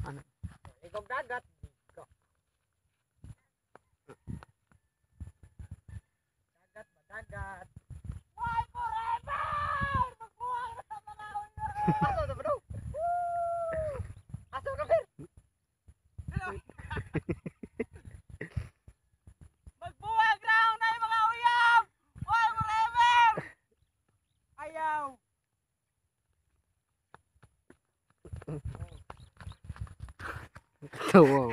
Ano? Ikaw dagat. Dagat ba dagat? Why forever? Magbuwang na sa panahon na. Asa na ba daw? Asa ka, Fer? Magbuwag raw na yung mga uyab! Why forever? Ayaw! Tawa.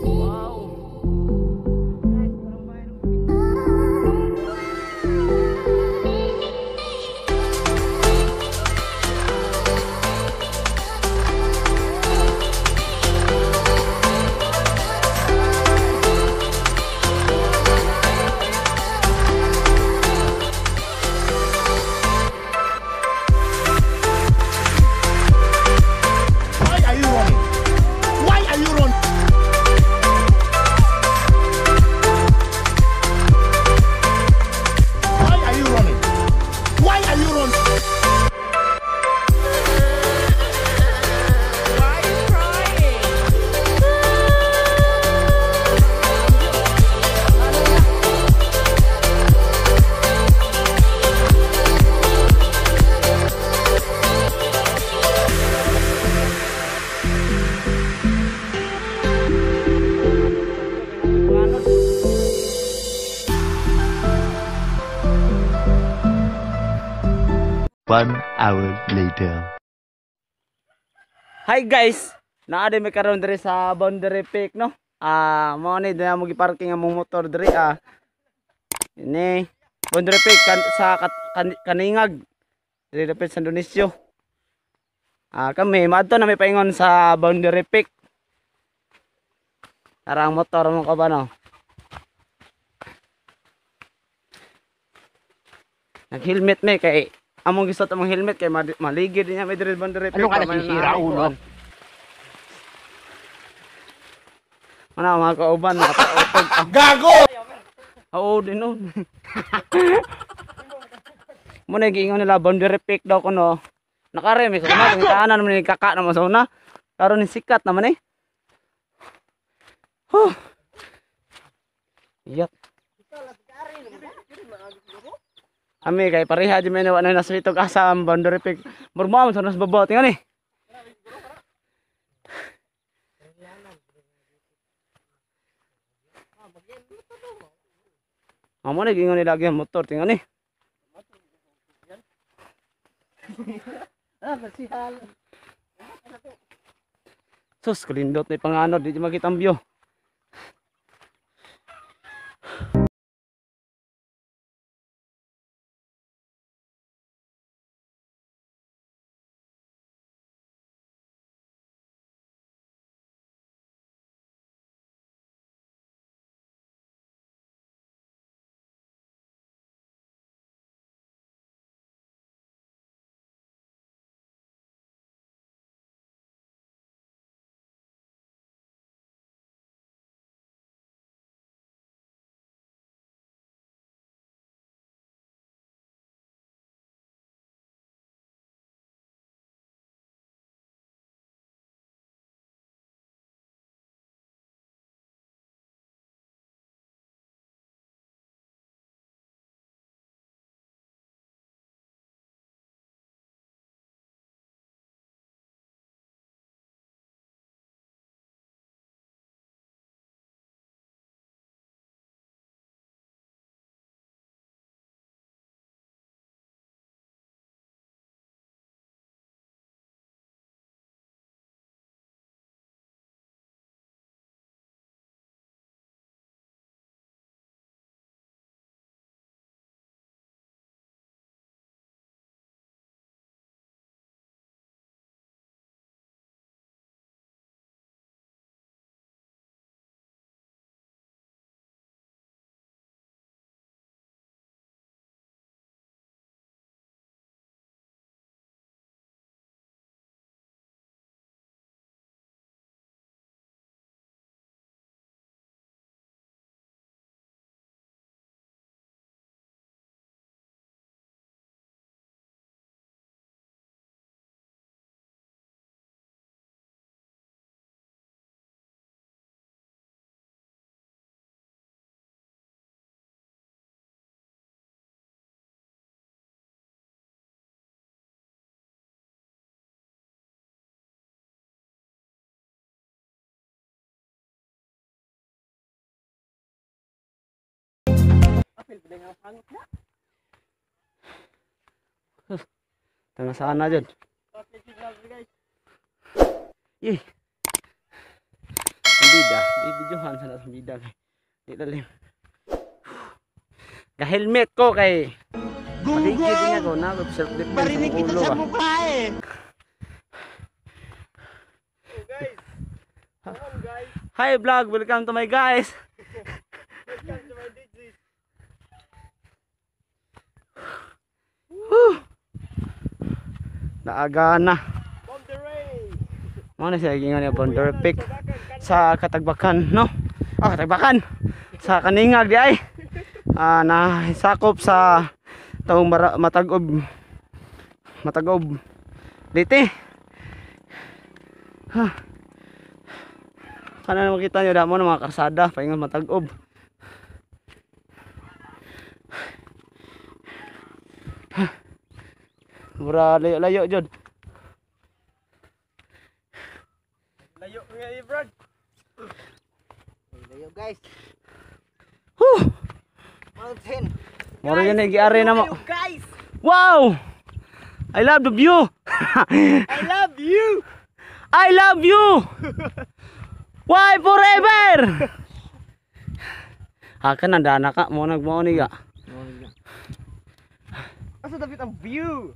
Wow. Guys, parang bahay ng Pinoy. Why are you running? Why are you running? Why are you running? Why are you running? Why are you crying? One hour later. Hi guys! Naa din may karon diri sa Boundary Peak, no? Ah, mao ni dina mo giparking ang mong motor diri ah. Ini Boundary Peak kan, sa Kaningag. Diri dapit sa Indonesia. Ah, kami maadto na may paingon sa Boundary Peak. Tara ang motor mo ka ba, no? Nag-helmet me kay among gusto among helmet kay maligid niya may diri Boundary Peak. Ano ka, Wa man nasisira, na- ulo? Ano mga kauban, nakataotog. Gago! Oo, din nun. Muna giingon nila boundary pick daw kuno. Nakare may sa una, kung taanan naman ni kaka naman sa una. Karon ni sikat naman eh. Huh. Iyat. Ami kay pareha di may wa na naswitog asa ang boundary pick. Murmo man sa nas babaw tingali. Amo na giingon nila ang motor tingali. Ah, masihal. Sus, kulindot na ipanganod, di makita ang view. Tanga sana jud. Yey. Ang bida, bibidyohan sana sa bida kay. Di lalim. Ga-helmet ko kay Maligid din ako na self defense. Barinig kita sa mukha eh. Oh, guys. Come on, guys. Hi vlog, welcome to my guys. Welcome to my DJs. Whew. Naaga na. Boundary. Mo na siya gingon niya boundary pick sa Katagbakan, no? Ah, Katagbakan. Sa Kaningag di ay. Ah, nasakop sa taong Matag-ob. Matag-ob. Leyte. Ha. Kana makita niyo damo ng mga karsada paingon Matag-ob. Ha. Mura layo-layo jud. Layo nga eh, Brad. Layo guys. Huh. Mountain. Mura yun ay giari na mo. Guys, Wow! I love the view. I love you. I love you. Why forever? Haka nandana ka mo nagmao ni ga. Asa dapat ang view?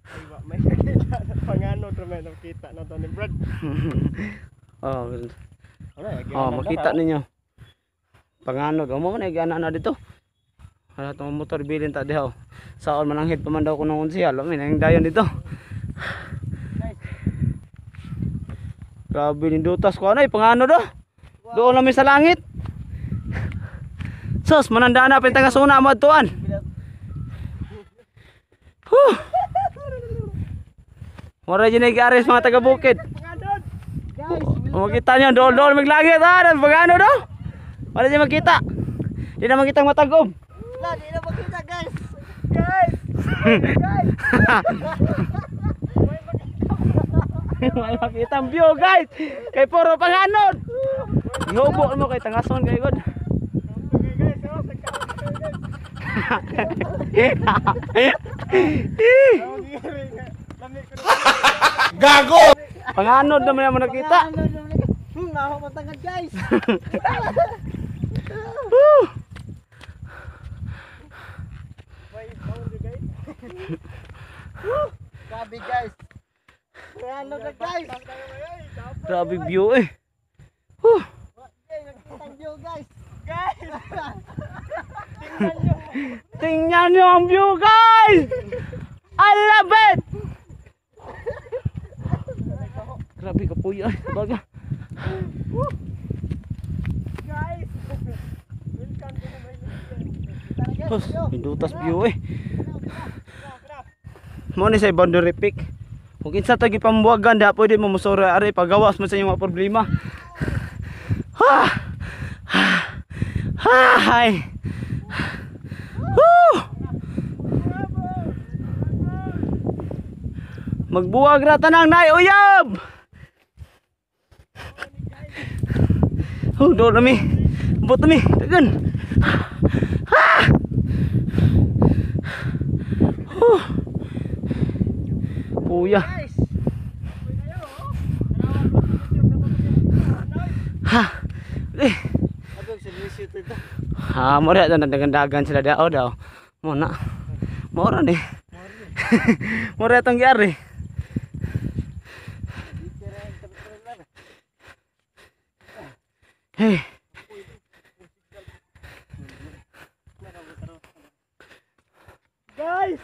Ay, wa may nakita na pangano to may nakita na to ni Brad. Oh, Wala, oh, makita ninyo. Panganod, mo man ay na dito. Wala tong motor bilin ta diha. Oh. Saon mananghid pa man daw kuno konsehal, mi nang dayon dito. Grabe nindutas ko ano, panganod oh. Doon namin sa langit. Sus, manandana pa yung taga-suna mo adtuan. Huh. Mura dyan ay gares mga taga-bukid. Panganod. Oh, makita nyo, dool-dool maglangit ha, pagano do? Wala dyan makita. Di na makita ang matagom. Wala, di na makita guys. Guys. Guys. Wala makita ang view guys. Kay puro panganod. Ihubo mo kay tangason kay God. Okay guys, oh, sa kaon guys. Oh, Lami ko na. Gago! Panganod naman naman nakita. Naho matangad guys. Woo! May boundary guys. Grabe guys. Ano na guys? Grabe view eh. Whew. Nakita view guys. Guys. Tingnan nyo. Tingnan nyo ang view guys! I love it! Grabe ka puya. Baga. Guys. Welcome to my Tara guys. Sus, pindutas view eh. Mo ni sa boundary pick. Kung kinsa ta gipambuwagan da pwede mo musura ari pagawas mo sa inyong mga problema. Ha! Ha! Ha! Hay. Woo! Magbuwag ra tanang nay uyab. Oh, doon nami. Bot nami. Dagan. Ha! Huh. Puya. Ha. Eh. Ha, mo ra dagan-dagan sila dao daw. Mo na. Mo ra ni. Mo ra tong giari. Hey. Guys.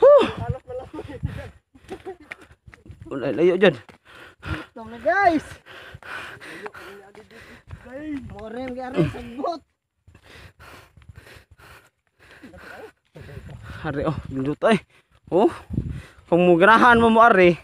Huh. Halos malamig. Wala layo dyan. Gutom na guys. Morem gyari sa bot. Ari oh, pinduta eh. Oh. Kung muganahan mo mo ari.